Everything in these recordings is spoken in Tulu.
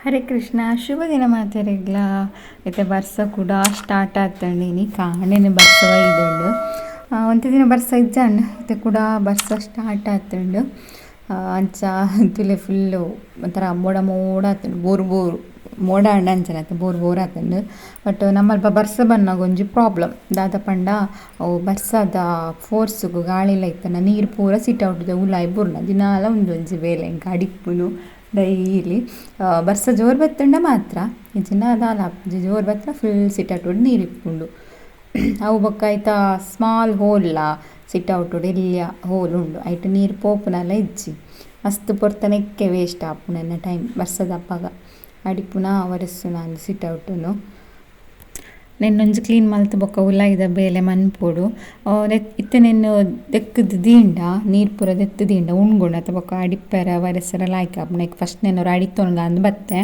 ಹರೇ ಕೃಷ್ಣ, ಶುಭ ದಿನ ಮಾತೆರೆಗ್ಲ. ಇತ್ತೆ ಬರ್ಸ ಕೂಡ ಸ್ಟಾರ್ಟ್ ಆತಂಡು. ಇನಿ ಕಾಂಡೆನೆ ಬರ್ಸ ಬೈದುಂಡು. ಒಂತೆ ದಿನ ಬರ್ಸ ಇಜ್ಜಾಂಡ್, ಇತ್ತೆ ಕೂಡ ಬರ್ಸ ಸ್ಟಾರ್ಟ್ ಆತುಂಡು. ಅಂಚ ತುಲೆ ಫುಲ್ಲು ಒಂಥರ ಮೋಡ ಮೋಡ ಆತುಂಡು. ಬೋರು ಬೋರು ಮೋಡ ಆಂಡ ಅಂಚನೆ ಅತ್ತ ಬೋರು ಬೋರು ಆತುಂಡು. ಬಟ್ ನಮ್ಮಲ್ಪ ಬರ್ಸ ಬನ್ನಗ ಒಂಜಿ ಪ್ರಾಬ್ಲಮ್ ದಾದ ಪಂಡ ಅವು ಬರ್ಸದ ಫೋರ್ಸ್ಗು ಗಾಳಿಲ ಇತ್ತುಂಡ ನೀರು ಪೂರ ಸಿಟ್ ಔಟ್ ಉಲಾಯಿ ಬೂರ್ನ ದಿನಾಲ ಉಂದೊಂಜಿ ಬೇಲೆ ಎಂಕ್ ಅಡಿಪ್ಪುನು ಡೈಲಿ. ಬರ್ಸ ಜೋರು ಬತ್ತುಂಡ ಮಾತ್ರ, ಇಜ್ಜಿಂಡ ದಾಲ ಆಪುಜಿ. ಜೋರು ಬತ್ತುಂಡ ಫುಲ್ ಸಿಟ್ ಔಟ್ ನೀರು ಇಪ್ಪುಂಡು. ಅವು ಬೊಕ್ಕ ಐತ ಸ್ಮಾಲ್ ಹೋಲ್ಲ ಸಿಟ್ ಔಟ್ ಎಲ್ಯ ಹೋಲ್ ಉಂಡು, ಐಟ್ ನೀರು ಪೋಪುನಲ ಇಜ್ಜಿ. ಮಸ್ತ್ ಪೊರ್ತ ನೆಕ್ಕೆ ವೇಸ್ಟ್ ಆಪುಂಡು ಎನ್ನ ಟೈಮ್ ಬರ್ಸದಪಗ ಅಡಿಪುನ ಒರೆಸುನ ಸಿಟ್ ಔಟುನು. ನೆನ್ನೊಂಜಿ ಕ್ಲೀನ್ ಮಲ್ತ್ ಬೊಕ್ಕ ಉಲಾಯಿದ ಬೇಲೆ ಮನ್ಪೊಡು. ಇತ್ತೆ ನೆನ್ನು ದೆಕ್ಕುದು ದೀಂಡ ನೀರು ಪೂರ ದೆತ್ತ್ ದೀಂಡ ಉಣ್ಗುಂಡು ಅತ್ತ ಬೊಕ್ಕ ಅಡಿಪೆರ ಒರೆಸೆರ ಲಾಯ್ಕ್ ಆಪುಂಡು. ಐಕ್ ಫಸ್ಟ್ ನೆನ್ ಒರ ಅಡಿತೊನ್ಗ ಅಂದ್ ಬತ್ತೆ.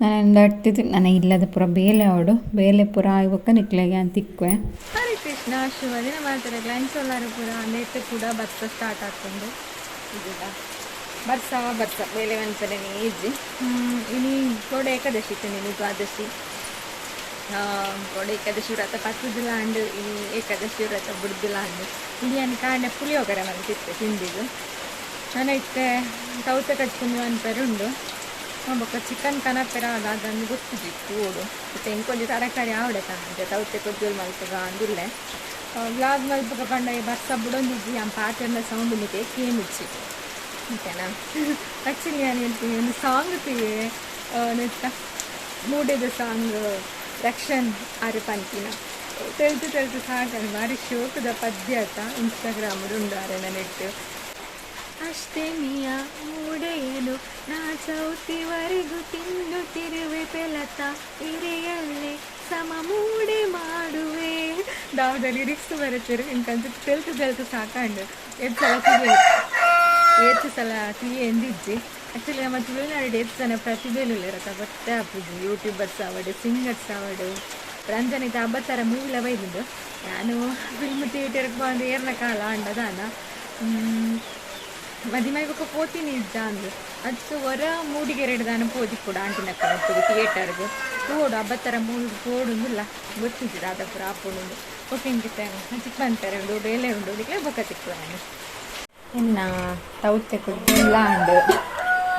ನನ ಅಡ್ತಿದ್ ನನ ಇಲ್ಲದ ಪೂರ ಬೇಲೆ ಆವೊಡು. ಬೇಲೆ ಪೂರ ಆಯಿ ಬೊಕ್ಕ ನಿಕ್ಲೆಗ್ ಯಾನ್ ತಿಕ್ಕುವೆ. ಹರೇ ಕೃಷ್ಣ, ಶುಭ ದಿನ ಮಾತೆರೆಗ್ಲ. ಎಂಚ ಉಲ್ಲಾರ್ ಪೂರ? ನೆಟ್ ಕೂಡ ಬರ್ಸ ಸ್ಟಾರ್ಟ್ ಆತುಂಡು. ಬರ್ಸ ಬರ್ಸ ಬೇಲೆ ಮನ್ಪೆರೆನೆ ಇಜ್ಜಿ. ಇನಿ ಕೋಡೆ ಏಕಾದಶಿ ಇತ್ತುಂಡು, ಇನಿ ದ್ವಾದಶಿ. ಕೋಡೆ ಏಕಾದಶಿ ವ್ರತ ಪತ್ತುದುಲ ಅಂಡ್, ಇನಿ ಏಕಾದಶಿ ವ್ರತ ಬುಡ್ದುಲ ಅಂಡ್. ಇನಿ ಯಾನ್ ಕಾಂಡೆ ಪುಳಿಯೋಗರೆ ಮಲ್ತಿತ್ತೆ ತಿಂಡಿಗ್. ನನ ಇತ್ತೆ ಸೌತೆ ಕಜ್ಜಿ ಮನ್ಪೆರೆ ಉಂಡು. ಬೊಕ್ಕ ಚಿಕನ್ ಕನಪೆರ ದಾದಂದ್ ಗೊತ್ತುಜಿ, ತೂವೊಡು. ಇತ್ತೆ ಎಂಕೊಂಜಿ ತರಕಾರಿ ಆವಡೆ ತಾಂತೆ ಸೌತೆ ಕೊಜ್ಜೊಲು ಮಲ್ಪುಗ ಅಂದುಲ್ಲೆ. ವ್ಲಾಗ್ ಮಲ್ಪುಗ ಪಂಡ ಈ ಬರ್ಸ ಬುಡೊಂದಿಜ್ಜಿ. ಯಾನ್ ಪಾತೆರ್ನ ಸೌಂಡ್ ನಿಕ್ಕೆ ಕೇನುಜ್ಜಿ ಓಕೆನಾ? ಆ್ಯಕ್ಚುಲಿ ಯಾನ್ ಹೇಳ್ತೀನಿ, ಒಂದು ಸಾಂಗ್ ತೂಯೆ, ನೆತ್ತ ಮೂಡೆದ ಸಾಂಗ್, ರಕ್ಷನ್ ಆರ್ ಪನ್ಪಿನ. ತೆಲ್ತು ತೆಲ್ತು ಸಾಕಂಡ್. ಬಾರಿ ಶೋಕುದ ಪದ್ಯ ಆತ. ಇನ್ಸ್ಟಾಗ್ರಾಮ್ ಉಂಡು ಆರೆನ ನೆಟ್. ಅಷ್ಟೆಮಿಯ ಮೂಡೆಯನು ನಾ ಚೌತಿವರೆಗೂ ತಿನ್ನುತ್ತಿರುವೆ, ಪೆಲತ ಎರೆಯಲ್ಲೇ ಸಮ ಮೂಡೆ ಮಾಡುವೆ. ದಾವದ ಲಿರಿಕ್ಸ್ ಬರಚೇರು ಇಂಕಂತ ತೆಲ್ತು ತೆಲ್ತು ಸಾಕಂಡು. ಏತ್ ಸಲ ತೂಯೆ, ಏತ್ ಸಲ ತೂಯೆ ಎಂದಿಜ್ಜಿ. ಆ್ಯಕ್ಚುಲಿ ನಮ್ಮ ತುಳುನಾಡು ಏತ್ ಜನ ಪ್ರತಿಭೆಲು ಗೊತ್ತೇ ಆಪುಜಿ. ಯೂಟ್ಯೂಬರ್ಸ್ ಆವಡ್, ಸಿಂಗರ್ಸ್ ಆವಡ್. ರಂಜನಿತ ಅಬತಾರ ಮೂವಿಲ ಬೈದುಂಡು. ಯಾನು ಫಿಲ್ಮ್ ಥಿಯೇಟರ್ಗೆ ಬಂದು ಏರ್ನ ಕಾಲ ಅಂಡದಾನ ಮದಿಮೈ ಬೊಕ್ಕ ಪೋತೀನಿ ಇಜ್ಜ ಅಂದು. ಅದು ಹೊರ ಮೂಡಿಗೆರೆಡ್ ದಾನ ಪೋದಿಪ್ಪುಡು ಆಂಟಿನಕ್ಕ ಒಟ್ಟುಗು ಥಿಯೇಟರ್ಗೆ. ತೂವೊಡು, ಅಬತರ ಮೂವಿಗೆ ಪೋಡುಂದುಲ್ಲ. ಗೊತ್ತಿಜ್ಜಿ ದಾದ ಪೂರ ಆಪುಂಡು. ಓಕೆ, ಇಂಕಿತ್ತೆ ಚಿಕ್ಕ ಅಂತಾರೆ ಉಂಡು, ಬೇಲೆ ಉಂಡು, ನಿಕ್ಲೆ ಬೊಕ್ಕ ತಿಕ್ಕುವೆ ನಾನು. ಎನ್ನ ತೌತೆ ಕೊಜ್ಜುಲ ಅಂಡು,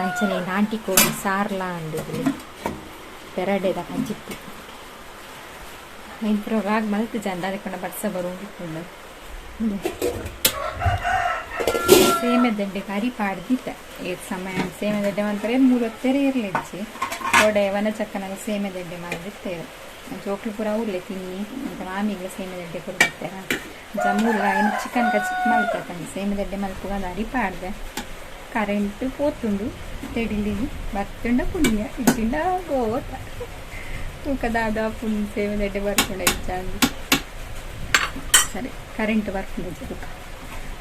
ಅಂಚನೆ ನಾಟಿ ಕೋಳಿ ಸಾರ್ಲ ಅಂಡು, ಪೆರಡೆದ ಕಜಿಪ್ಪು. ಐನ್ ಪೂರ ವ್ಲಾಗ್ ಮಲ್ತ್ ಜನ ದಾದೆಕೊಂಡ ಬರ್ಸ ಬರುಂದಿಪ್ಪುಂಡು. ಸೇಮೆ ದಡ್ಡೆ ಅರಿ ಪಾಡ್ದಿತ್ತೆ. ಏತ್ ಸಮಯ ಸೇಮೆ ದಡ್ಡೆ ಮಲ್ಪರೆ ಮೂರೊತ್ತೆರೆ ಇರ್ಲಿಜ್ಜಿ. ಕೋಡೆ ವನಚಕ್ಕನಾಗ ಸೇಮೆ ದಡ್ಡೆ ಮಲ್ದಿತ್ತೇವೆ. ಜೋಕ್ಲು ಪೂರ ಉಲ್ಲೆ ತಿನ್ನಿ ಅಂತ ಮಾಮಿಗ್ಲ ಸೇಮೆ ದಡ್ಡೆ ಕೊಡ್ದಿತ್ತೆರ. ಜಮೂಲ ಇನ್ನು ಚಿಕನ್ ಕಚಿಪ್ ಮಲ್ತಂದು ಸೇಮೆ ದಡ್ಡೆ ಮಲ್ಪುಗ ಅರಿ ಪಾಡ್ದೆ. ಕರೆಂಟ್ ಪೋತುಂಡು ತೆಡಿಲಿ. ಬತ್ತುಂಡ ಪುಣ್ಯ, ಇಜ್ಜಿಂಡ ಗೋತ. ತೂಕ ದಾದ ಪುಣ್ ಸೇಮೆ ದಡ್ಡೆ ಬರ್ಪುಂಡ ಇಜ್ಜಾಂದು. ಸರಿ, ಕರೆಂಟ್ ಬರ್ಪುಂಡು ತೂಕ.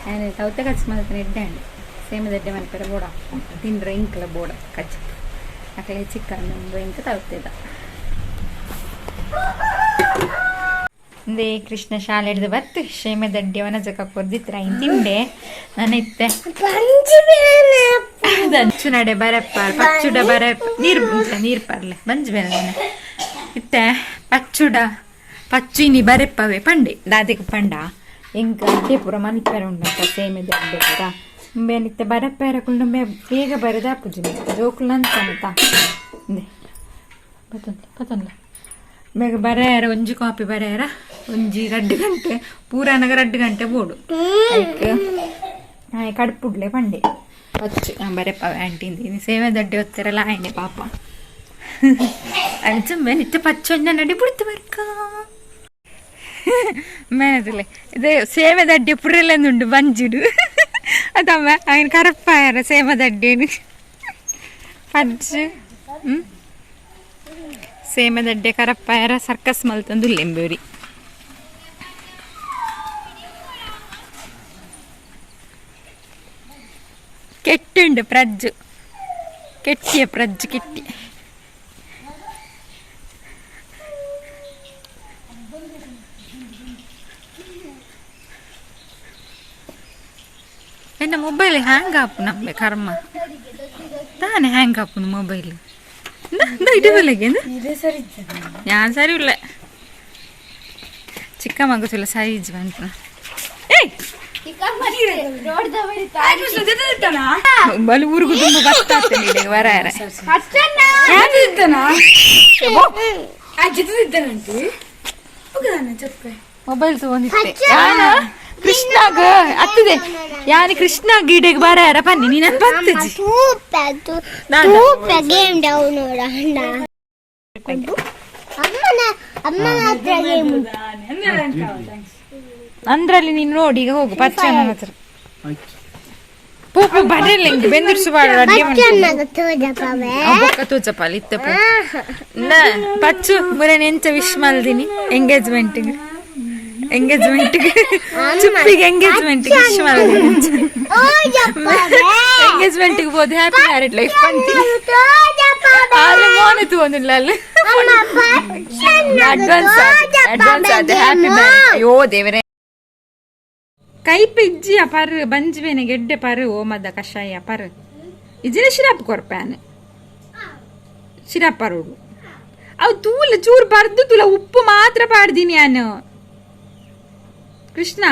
ಯಾನ್ ತೌತೆ ಕಚ್ ಮಲ್ತನ ಎಡ್ಡೆ ಅಂಡ್. ಸೇಮೆ ದಡ್ಡೆ ಮಲ್ಪೆರೆ ಬೋಡ ತಿಂಡ್ರೆ ಇಂಕ್ಲ ಬೋಡ ಕಚ್ಚಿಪ್. ಅಕಲೆ ಚಿಕನ್ ಉಂದು, ಎಂಕ್ ತೌತೆದ. ಇಂದೇ ಕೃಷ್ಣ ಶಾಲೆ ಹಿಡ್ದು ಬತ್ತು ಸೇಮೆ ದಡ್ಡೆ ವನಜಕ ಕೊರ್ದಿತ್ರ ಐನ್ ತಿಂಡೆ. ನಾನು ಇತ್ತೆ ಅಂಚು ನಡೆ ಬರಪ್ಪ ಪಚ್ಚುಡ ಬರಪ್ಪ. ನೀರು ನೀರು ಪರ್ಲೆ ಬಂಜ್ ಬೇರೆ. ಇತ್ತೆ ಪಚ್ಚುಡ ಪಚ್ಚು ಇನಿ ಬರೆಪ್ಪವೆ ಪಂಡೆ ದಾದೆಗೆ ಪಂಡ ಎಂಕ್ ಅಡ್ಡೆ ಪೂರ ಮನ್ಪೆರೆ ಉಂಡಂತ ಸೇಮೆದ ಅಡ್ಡೆ ಪೂರ ಉಂಬೆನಿತ್ತೆ ಬರಪ್ಪೆರ ಕುಂಡುಂಬೆ ಬೇಗ ಬರೆದಾಪುಜಿ ಜೋಕುಲು ಅಂಚನತ. ಇಂದೆ ಪತ್ತೊಂದು ಪತ್ತೊಂದ್ಲ ಬೇಗ ಬರೆಯರ. ಒಂಜಿ ಕಾಪಿ ಬರೆಯರ ಒಂಜಿ 2 ಗಂಟೆ ಪೂರಾನಗ 2 ಗಂಟೆ ಬೋಡು. ಐಕ್ ಆಯ್ ಕಡ್ಪುಡ್ಲೆ ಪಂಡೆ ಪಚ್ಚು ಬರೆಪ್ಪವೆ ಆಂಟಿ. ಇನಿ ಸೇವೆ ದಡ್ಡೆ ಒತ್ತೆರಲ್ಲ ಆಯ್ನೆ ಪಾಪ. ಅಂಚ ನಿತ್ಯ ಪಚ್ಚು ಒಂಜ ನಡಿ ಬಿಡ್ತು ಬರ್ಕ ಮೇನದಿಲ್ಲ. ಇದು ಸೇವೆ ದಡ್ಡೆ ಪುರೆಲ್ಲಂದುಂಡು ಬಂಜಿಡು ಅದಮ್ಮ. ఆయన ಕರಪ್ಪಾಯರ ಸೇಮ ದಡ್ಡೇನು ಪಜ್ಜು ಸೇಮ ದಡ್ಡೆ ಕರಪ್ಪಾಯರ ಸರ್ಕಸ್ ಮಲ್ತಂದು ಲೆಂಬೂರಿ. ಕೆಟ್ಟುಂಡು ಪ್ರಜ್ಜು ಕೆಟ್ಟಿಯ ಪ್ರಜ್ಜು ಕೆಟ್ಟಿ. ಎನ್ನ ಮೊಬೈಲ್ ಹ್ಯಾಂಗ್ ಆಪು ನಮ್ಮೆ ಕರ್ಮ ತಾನೆ ಹ್ಯಾಂಗ್ ಆಪುನು ಮೊಬೈಲ್. ಇಡಬಲ್ಲಿಗೆ ಯಾನ್ ಸರಿ ಇಲ್ಲ. ಚಿಕ್ಕ ಮಗು ಸರಿ ಇಜ್ಜಿ ಬಂತು. ಏಯ್, ಬಲು ಊರಿಗೂ ತುಂಬ ಕಷ್ಟ ಆಗ್ತದೆ ಇಲ್ಲಿಗೆ ವರ. ಮೊಬೈಲ್ ತಗೊಂಡಿತ್ತೆ ಯಾನ ಕೃಷ್ಣಾಗ ಅತ್ತದೆ. ಯಾನ್ ಕೃಷ್ಣ ಗಿಡಗೆ ಬರ ಬನ್ನಿ ನೀನ ಬಂತಜಿ. ಗೇಮ್ ಡೌನ್ಲೋಡ್ ಅಮ್ಮನ ಅಮ್ಮನ ಹತ್ರ ಗೇಮ್. ಅಂದ್ರಲ್ಲಿ ನೀನು ನೋಡಿ ಈಗ ಹೋಗು ಪಚ್ಚನ ಹತ್ರ. ಪೂ ಪೂ ಬರಲ್ಲ ಹಿಂಗೆ ಬೆಂದಿರ್ಸು ಬಾಡ ಅಡ್ಗೆ. ಪಚ್ಚಣ್ಣಗ ತೋಜಪವೆ. ಬೊಕ್ಕ ತೋಚಪ್ಪ ಇತ್ತಪ್ಪ. ಪಚ್ಚು ಮುರನೆ ಎಂಚ ವಿಶ್ ಮಲ್ದಿನಿ ಎಂಗೇಜ್ಮೆಂಟ್ ಎಂಗೇಜ್ಮೆಂಟ್ ಚುಪ್ಪಿಗೆ ಎಂಗೇಜ್ಮೆಂಟ್ ವಿಶ್ ಮಲ್ದಿನಿ. ಓಜಪವೆ. ಎಂಗೇಜ್ಮೆಂಟ್ ಬೋದು ಹ್ಯಾಪಿ ಮ್ಯಾರಿಡ್ ಲೈಫ್ ಅಂತೀನಿ. ತೋಜಪವೆ. ಅಲ್ಲಿ ಮೋನೆ ತಗೊಂಡಿಲ್ಲ ಅಲ್ಲಿ. ಅಮ್ಮ, ಪಚ್ಚಣ್ಣಗ ಅಡ್ವಾನ್ಸ್ ಅಡ್ವಾನ್ಸ್ ಆದ ಹ್ಯಾಪಿ ಮ್ಯಾರೇಜ್. ಅಯ್ಯೋ ದೇವರೇ, ಕೈಪ ಇಜ್ಜಿ ಪರ್ ಬಂಜ್ಬೇನೆ ಗೆಡ್ಡೆ ಪರ್ ಓಮದ ಕಷಾಯ ಪರ್ ಇಜ್ಜಿನ ಶಿರಾಪ್ ಕೊರ್ಪ್ಯಾನ್ ಶಿರಾಪ್ ಪರೋಡು. ಅವು ತೂಲ ಚೂರು ಬರ್ದು ತುಲ ಉಪ್ಪು ಮಾತ್ರ ಪಾಡ್ದೀನಿ ನಾನು ಕೃಷ್ಣ,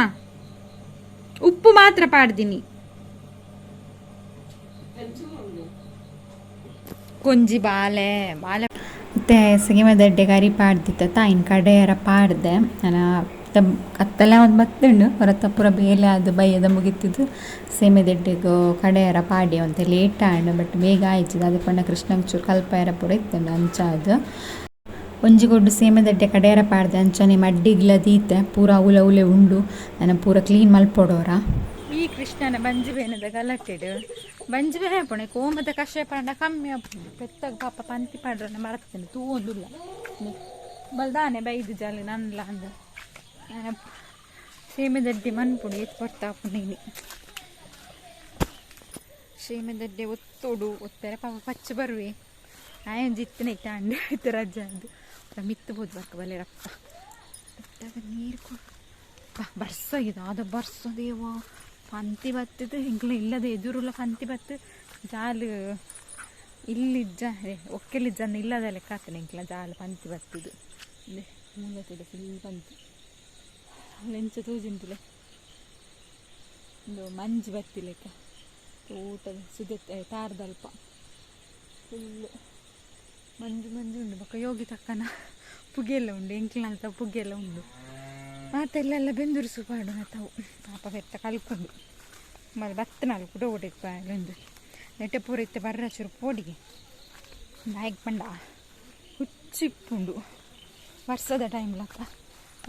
ಉಪ್ಪು ಮಾತ್ರ ಪಾಡ್ದೀನಿ. ಕೊಂಜಿ ಬಾಲೆ ಬಾಲೆ. ಮತ್ತು ಸೀಮೆದಡ್ಡೆ ಕರಿ ಪಾಡ್ದಿತ್ತ ತಾಯಿನ ಕಡೆಯರ ಪಾಡ್ದೆ. ನಾನು ಕತ್ತಲೆ ಒಂದು ಬತ್ತುಂಡು ಹೊರತ ಪೂರ ಬೇಲೆ ಅದು ಬಯ್ಯದ ಮುಗಿತಿದ್ದು ಸೇಮೆದಡ್ಡೆಗು ಕಡೆಯರ ಪಾಡಿ ಒಂತೆ ಲೇಟ್ ಆಂಡ್, ಬಟ್ ಬೇಗ ಆಯ್ತದ. ಅದು ಪಂಡ ಕೃಷ್ಣಗ್ ಚೂರು ಕಲ್ಪಾಯರ ಪೂರ ಇತ್ತುಂಡು. ಅಂಚ ಅದು ಒಂಜಿ ಗೊಡ್ಡು ಸೇಮೆದಡ್ಡೆ ಕಡೆಯರ ಪಾಡ್ದೆ. ಅಂಚನೆ ಮಡ್ಡಿಗ್ಲ ದೀತೆ ಪೂರ ಉಲೆ ಉಲೆ ಉಂಡು, ನಾನು ಪೂರ ಕ್ಲೀನ್ ಮಲ್ಪೊಡೋರ. ಈ ಕೃಷ್ಣನ ಬಂಜಿ ಬೇನದ ಗಲಾಟೆಡು ಬಂಜಿ ಬೇನೆ ಪುಣೆ ಕೋಮದ ಕಷಾಯ ಪಾಂಡ ಕಮ್ಮಿ ಆಪುಂಡು. ಪೆತ್ತಾಗ ಪಾಪ ಪಂತಿ ಪಾಡ್ರನ ಮರತ್ತೇನೆ ತೂವೊಂದುಲ್ಲ ಬಲ್ದಾನೆ ಬೈದು ಜಾಲಿ ನನ್ಲ ಅಂದ. ಸೇಮೆದಡ್ಡೆ ಮನ್ಪುಡು ಏತ್ ಪೊರ್ತು ಆಪುಂಡು ಇನಿ. ಸೇಮೆದಡ್ಡೆ ಒತ್ತೋಡು ಒತ್ತಾರೆ ಪಾಪ ಪಚ್ಚ ಬರುವೆ. ಆಯನ್ ಜಿತ್ತನೆ ಇಟ್ಟಾಂಡು ಇತ್ತ ರಜೆ ಅದು ಮಿತ್ತು ಬೋದು ಬರ್ಕ ಬಲ್ಲೆರಪ್ಪ. ನೀರು ಕೊಡು ಬರ್ಸ ಇದು ಅದ ಬರ್ಸ ದೇವ ಪಂತಿ ಬತ್ತದು ಎಂಕ್ಲ ಇಲ್ಲದ ಎದುರುಲ್ಲ ಪಂತಿ ಬತ್ತು ಜಾಲು ಇಲ್ಲಿಜ್ಜ ಒಕ್ಕೆಲಿಜ್ಜ ಇಲ್ಲದ ಲೆಕ್ಕ ಆತನೆ ಎಂಕ್ಲ ಜಾಲು ಪಂತಿ ಬತ್ತದು ಮೂಲತಿದೆ ಫುಲ್ ಪಂತಿ ಲೆಂಚ ತೋಜುಂಟುಲೆ. ಒಂದು ಮಂಜು ಬತ್ತಿ ಲೆಕ್ಕ ತೋಟದ ಸುದೆತ್ತ ತಾರದಲ್ಪ ಫುಲ್ ಮಂಜು ಮಂಜು ಉಂಡು. ಬೊಕ್ಕ ಯೋಗಿ ತಕ್ಕನ ಪುಗೆಲ್ಲ ಉಂಡು, ಎಂಕ್ಲಂತ ಪುಗೆಲ್ಲ ಉಂಡು. ಮಾತೆಲ್ಲೆಲ್ಲ ಬೆಂದುರುಸು ಪಾಡು ತಾವು ಪಾಪ ಬೆತ್ತ ಕಲ್ಕೊಂಡು ಮಲ್ಲ ಬತ್ತನಾಲ್ ಕೂಡ ಓಡಿಪ್ಪ ಅಲ್ಲೊಂದು ನೆಟ್ಟೆ ಪೂರ ಇತ್ತೆ ಬರ್ರ ಚೂರು ಪೋಡಿಗೆ ನಾಯಕ್ ಪಂಡ ಹುಚ್ಚಿಪ್ಪುಂಡು ವರ್ಷದ ಟೈಮ್ ಲಕ್ಕ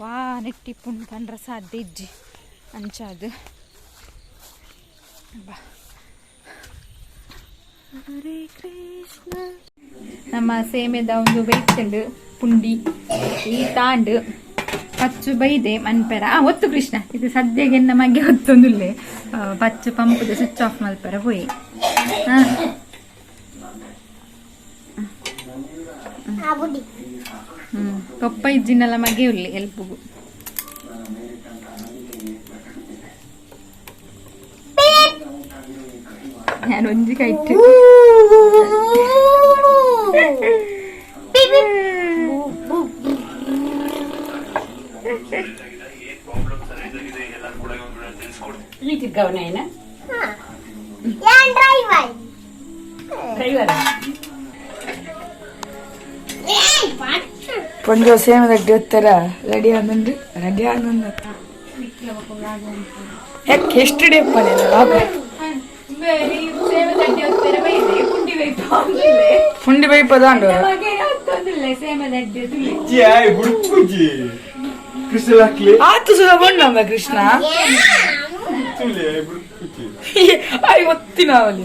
ವಾ ನೆಟ್ಟಿಪ್ಪುಂಡು ಪಂಡ್ರ ಸಾಧ್ಯ ಇಜ್ಜಿ ಅಂಚಾದು ಬಾ. ಹರೇ ಕೃಷ್ಣ. ನಮ್ಮ ಸೇಮೆದ ಒಂದು ಬೈತುಂಡು ಪುಂಡಿ ಈ ತಾಂಡು ಪಚ್ಚು ಬೈದೆ ಮನ್ಪೆರ ಆ ಒತ್ತು ಕೃಷ್ಣ. ಇದು ಸದ್ಯಗೆ ನಮಗೆ ಹೊತ್ತೊಂದುಲ್ಲೆ ಪಚ್ಚು ಪಂಪದ ಸ್ವಿಚ್ ಆಫ್ ಮಲ್ಪೆರ ಪೋಯಿ. ಆ ಬುಡಿ. ಪಪ್ಪ ಇಜ್ಜಿನಲ್ಲ ಮಗೆ ಉಲ್ಲೆ ಎಲ್ಪುಗು. ನಾನು ಒಂಜಿ ಕೈಟ್. ಗವನ. ಯಾನ್ ಡ್ರೈವರ್. ಡ್ರೈವರ್. ಏಯ್ ಪಚ್ಚ. కొంచెం సేమ్ దగ్గర వస్తారా రెడీ ఆనండి రెడీ ఆనంద ಯಾಕೆ ಎಷ್ಟು ಪನಿಲ್ಲ. ಪುಂಡಿ ಬೈಪದ. ಬುಡ್ಪುಜಿ ಕೃಷ್ಣ. ಆತು ಸುದ ಬೊಂಡಮ್ಮ ಕೃಷ್ಣ. ಬುಡ್ಪುಜಿ. ಆಯ್ ಒತ್ತಿನ ಅವಲಿ.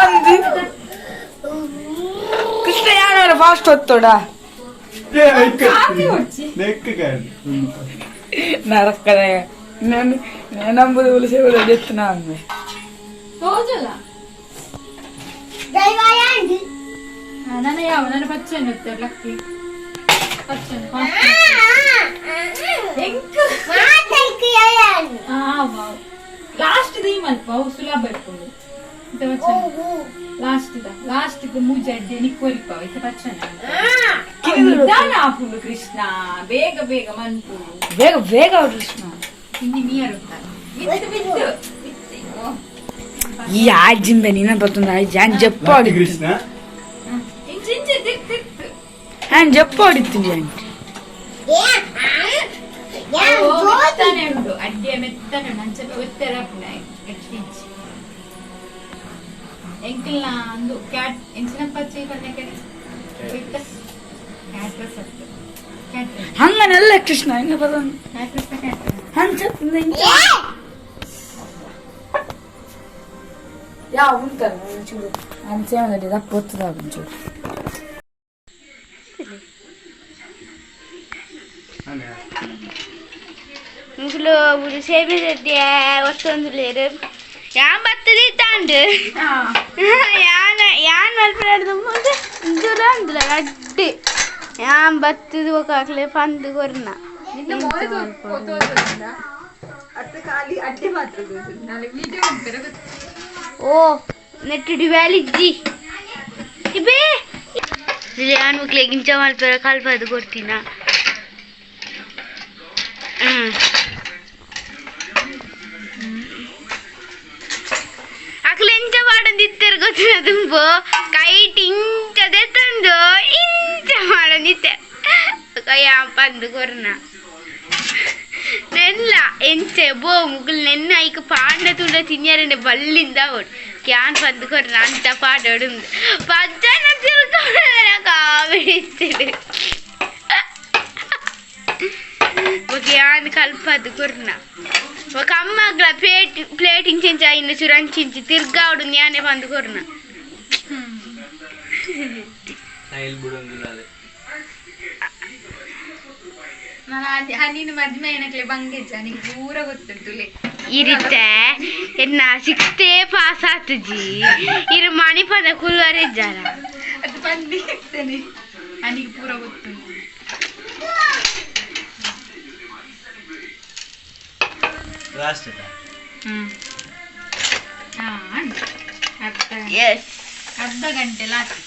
ಅಂದು ಕೃಷ್ಣ ಯಾರು ಫಾಸ್ಟ್ ಒತ್ತೋಡ. ನರಕದ ನಾನು ನಂಬುದು ಉಳಿಸೆ ಎತ್ತು ನಾನು. Driver Andy. ನನ್ನ ಯಾವ ನನ್ನ ಪಚ್ಚನ್ನು ಒತ್ತಾರೆ ಲಕ್ಕಿ ಪಚ್ಚನ್ನು. ಮಾತೈಕ್ ಯಾನ್. ಆ ವಾವ್. Last ದೀ ಮಲ್ಪ ಅವು ಸುಲಭ ಇಪ್ಪುಂಡು. ಲಾಸ್ಟ್ the last ಮೂಜಿ ಅಡ್ಡೆ ನಿಕ್ಕೊರಿಪ ಇತ್ತೆ ಪಚ್ಚನ ನಿಧಾನ ಆಪುಂಡು ಕೃಷ್ಣ, ಬೇಗ ಬೇಗ ಮನ್ಪು. ಬೇಗ ಬೇಗ ಕೃಷ್ಣ. ಇನ್ನು ನೀರು ಬಿತ್ತು ಬಿತ್ತು ಬಿತ್ತು. ಈ ಆಜಿಂಬೆ ನೀನ ಬರ್ತಂದ ಜಾನ್ ಜಪ್ಪ ಹೊಡಿತು. ಕೃಷ್ಣ. ಇಂಚು ಇಂಚು ದಿಕ್ ದಿಕ್. ನಾನು ಜಪ್ಪ ಹೊಡಿತೀನಿ ಜಾನ್. ಮೆತ್ತನೆ ಉಂಟು ಅಡ್ಡಿಯ, ಮೆತ್ತನೆ ಉಂಟು. ಅಂಚ ಒತ್ತೆರ ಗಟ್ಟಿ ಇಜ್ಜಿ. ಎಂಕಲ್ನ ಅಂದು ಕ್ಯಾಟ್ ಎಂಚಿನ ಪಚ್ಚೆ ಪನ್ನೆ ಕಡೆ ಕ್ಯಾಟ್ರಸ್ ಅತ್ತು ಕ್ಯಾಟ್ರಸ್. ಹಂಗನಲ್ಲ ಕೃಷ್ಣ, ಹೆಂಗ ಬರ್ತಂದ? ಕ್ಯಾಟ್ರಸ್ ಕ್ಯಾಟ್ರಸ್. ಹಂಚ ಯಾ ಉಂಟಲ್ಲ ಚೂರು ಅಂಚೆ ದಪ್ಪ ಒತ್ತದ ಒಂಚೂರು. ಮುಗುಲು ಬುಡು ಸೇಬೆ ಒತ್ತೊಂದುಲೇರು ಯಾನ್ ಬತ್ತದಿ ತಾಂಡು ಯಾನ್ ಯಾನ್ ಮಲ್ಪನಾಡ್ದು ಇಂಚೂರು ಅಂದುಲ ಅಡ್ಡಿ ಯಾನ್ ಬತ್ತದ ಒಕ್ಕಾಕ್ಲೆ ಪಂದು ಕೊರ್ನ. ನಿನ್ನ ಮೋರೆ ತೋರ್ತದ ಅತ್ತ ಖಾಲಿ ಅಡ್ಡೆ ಮಾತ್ರ ತೋರ್ತದೆ. ನಾಳೆ ವಿಡಿಯೋ ಮಾಡ್ತಾರೆ ಗೊತ್ತು. ಓ ನೆಟ್ ಡಿವ್ಯಾಲಿಜ್ಜಿ ಇಬೇ ಯಾನ್ ಮುಕ್ಲೆ ಗಿಂಚ ಮಲ್ಪೆರ ಕಲ್ಪದು ಕೊಡ್ತೀನ. ಅಕ್ಲು ಎಂಚ ಮಾಡೊಂದಿತ್ತೆರ್ ಗೊತ್ತಿನ ತುಂಬು ಕೈಟ್ ಇಂಚ ದೆತ್ತೊಂದು ಇಂಚ ಮಾಡೊಂದಿತ್ತೆ ಕೈಯ ಪಂದು ಕೊರ್ನ ನೆಲ್ಲ ಎಂಚೆ ಬೋ ಮುಗುಲ್ ನೆನ್ನ ಐಕ್ ಪಾಂಡ ತುಂಡ ತಿನ್ಯರನೆ ಬಲ್ಲಿಂದ ಅವಡು can ಪಂದು ಕೊರ್ನ ಅಂತ ಪಾಡೋಡು ಪಜ್ಜನ ತಿಳ್ಕೊಂಡು ಕಾಮಿಡಿ. ఒక ಯಾನ್ ಕಲ್ಪದು ಕೊರ್ನ ఒక ಅಮ್ಮಗ್ಲ ಪ್ಲೇಟ್ ಪ್ಲೇಟ್ ಇಂಚಿಂಚ ಇನ್ನು ಚೂರು ಅಂಚಿಂಚಿ ತಿರ್ಗಾವಡು ನ್ಯಾನೆ ಬಂದು ಕೊರ್ನ. ನಾನು ನೀನು ಮದ್ಮೆ ಏನಕ್ಲೆ ಬಂಗೆಜ್ಜ ನಿಂಗೆ ಪೂರ ಗೊತ್ತುಂಟುಲೆ. ಇರಿತ್ತೆ ಎನ್ನ ಸಿಕ್ಸ್ತೇ ಪಾಸ್ ಆತುಜಿ ಇರು ಮಣಿಪದ ಕುಲ್ವರೆ ಜನ. ಅದು ಬಂದಿ ಇರ್ತೇನೆ ಅನಿಗೆ ಪೂರ ಗೊತ್ತುಂಟು. ಲಾಸ್ಟ್. ಹ್ಮ್ ಹಾಂ ಅರ್ಧ ಎಸ್. ಅರ್ಧ ಗಂಟೆ ಲಾಸ್ಟ್,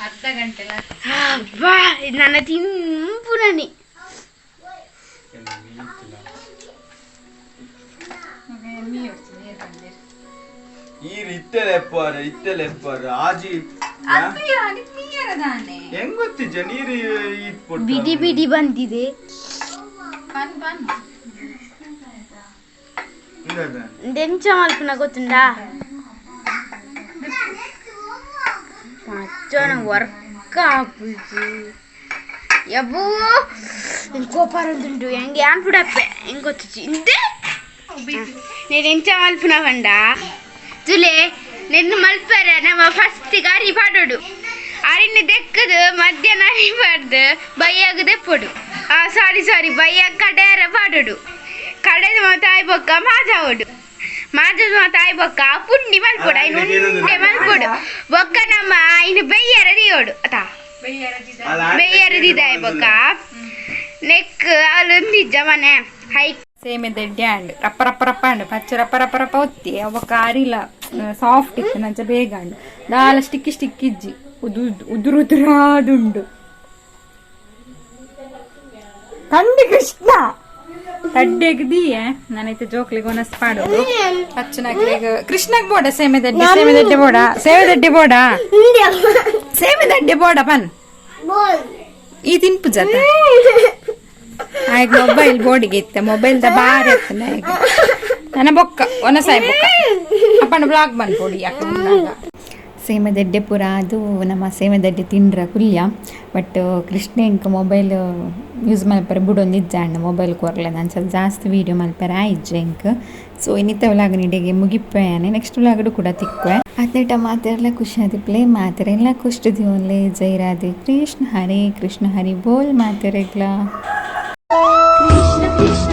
ಅರ್ಧ ಗಂಟೆ ಲಾಸ್ಟ್. ಅಬ್ಬಾ, ಇದು ನನ್ನ ತಿಂಪುನನಿ. ಈರ್ ಇತ್ತೆಲೆ ಎಪ್ಪಾರ ಇತ್ತೆಲೆ ಎಪ್ಪಾರ ಆಜಿ. ಅದು ಯಾರಿಗೆ ಮೀಯರದಾನೆ. ಹೆಂಗ್ ಗೊತ್ತಿಜ್ಜ ನೀರು ಈತ್ ಪೊಟ್ಟು. ಬಿಡಿ ಬಿಡಿ ಬಂದಿದೆ. ಪನ್ ಪನ್. ಎಂಚ ಮಲ್ಪುನ ಗೊತ್ತುಂಡಾ? ಮಚ್ಚನ ವರ್ಕ್ ಆಪುಜಿ ಯಬ್ಬೋ ಕೋಪಾರಂದುಂಡು ಹೆಂಗೆ ಯಾನ್ ಪುಡಪ್ಪೆ ಹೆಂಗ್ ಗೊತ್ತುಜಿ ಇಂದೆ నేను ಎಂಚ ಮಲ್ಪುನ ಪಂಡ ತುಲೆ ನೆನ್ನು ಮಲ್ಪರ ನಮ್ಮ ಫಸ್ಟ್ ಅರಿ ಪಾಡೋಡು ಅರಿನ ದೆಕ್ಕದು ಮಧ್ಯಾಹ್ನ ಅರಿ ಪಾಡ್ದು ಬೈಯಾಗ ದೆಪ್ಪೊಡು. ಆ ಸಾರಿ ಸಾರಿ, ಬೈಯಾಗ ಕಡೆಯರ ಪಾಡೋಡು ಕಡೆದ ತಾಯಿ ಬೊಕ್ಕ ಮಾಜಾವಡು ಮಾಜದ ತಾಯಿ ಬೊಕ್ಕ ಪುಂಡಿ ಮಲ್ಪೊಡು ಐನು ಉಂಡೆ ಮಲ್ಪೊಡು ಬೊಕ್ಕ ನಮ್ಮ ಇನ್ನು ಬೆಯ್ಯರ ದಿಯೋಡು ಅತಾ ಬೆಯ್ಯರ ದಿದಾಯ ಬೊಕ್ಕ ನೆಕ್ ಅಲ್ಲೊಂದಿಜ್ಜ ಮನೆ ಹೈ. ಸೇಮೆದಡ್ಡೆ ಅಂಡ್ ರಪ್ಪ ರಪ್ಪ ರಪ್ಪ ಅಂಡ್ ಪಚ್ಚ ರಪ್ಪ ರಪ್ಪ ರಪ್ಪ ಒತ್ತಿ ಅವ ಅರಿಲ ಸಾಫ್ಟ್ ಇತ್ತು ನಂಚ ಬೇಗ ಅಂಡ್ ದಾಲ ಸ್ಟಿಕ್ಕಿ ಸ್ಟಿಕ್ಕಿ ಇಜ್ಜಿ ಉದು ಉದುರು ಉದುರಾದುಂಡು. ತಂಡಿ ಕೃಷ್ಣ ತಡ್ಡೆಗ್ದಿಯೇ ನಾನೈತೆ ಜೋಕ್ಲಿಗೆ ಒನಸ್ ಪಾಡೋದು ಪಚ್ಚನಾಗ್ಲಿಗ ಕೃಷ್ಣಗ್ ಬೋಡ ಸೇಮೆದಡ್ಡೆ ಸೇಮೆದಡ್ಡೆ ಬೋಡ ಸೇವೆದಡ್ಡೆ ಬೋಡ ಸೇಮೆದಡ್ಡೆ ಬೋಡ ಪನ್ ಈ ತಿನ್ಪು ಜತ ಆಯ್ತು. ಮೊಬೈಲ್ ಬೋರ್ಡಿಗೆ ಇತ್ತ ಮೊಬೈಲ್ the ಬಾರಿ ಇರ್ತದೆ ಈಗ. ನನ್ನ ಬೊಕ್ಕ ಒನಸಾಯ್ ಬೊಕ್ಕ ಅಪ್ಪನ ಬ್ಲಾಗ್ ಬಂದ್ಕೊಡಿ ಯಾಕೆ. ಸೇಮೆದಡ್ಡೆ ಪೂರ ಅದು ನಮ್ಮ ಸೇಮೆದಡ್ಡೆ ತಿಂಡ್ರ ಕುಲ್ಯ. ಬಟ್ ಕೃಷ್ಣ ಇಂಕ್ ಮೊಬೈಲ್ ಯೂಸ್ ಮಲ್ಪರೆ ಬುಡೊಂದಿಜ್ಜಾಂಡ್ ಮೊಬೈಲ್ ಕೊರ್ಲೆ ಅಂಚ ಜಾಸ್ತಿ ವೀಡಿಯೋ ಮಲ್ಪರೆ ಆಯಿಜ್ಜೆ ಇಂಕ್. ಸೊ ಇನ್ನಿತ್ತ ವ್ಲಾಗ್ ನಿಡೆಗೆ ಮುಗಿಪ್ಪಯಾನೆ, ನೆಕ್ಸ್ಟ್ ವ್ಲಾಗ್ಡು ಕೂಡ ತಿಕ್ಕುವೆ. ಅದೇಟ ಮಾತೆರ್ಲ ಖುಷಿ ಆದಿಪ್ಲೆ ಮಾತೆರೆಲ್ಲ ಖುಷಿ ದಿವನ್ಲೆ. ಜೈ ರಾಧೆ ಕೃಷ್ಣ, ಹರೇ ಕೃಷ್ಣ, ಹರಿ ಬೋಲ್ ಮಾತೆರೆಗ್ಲಾ. ಕೃಷ್ಣ ಕೃಷ್ಣ.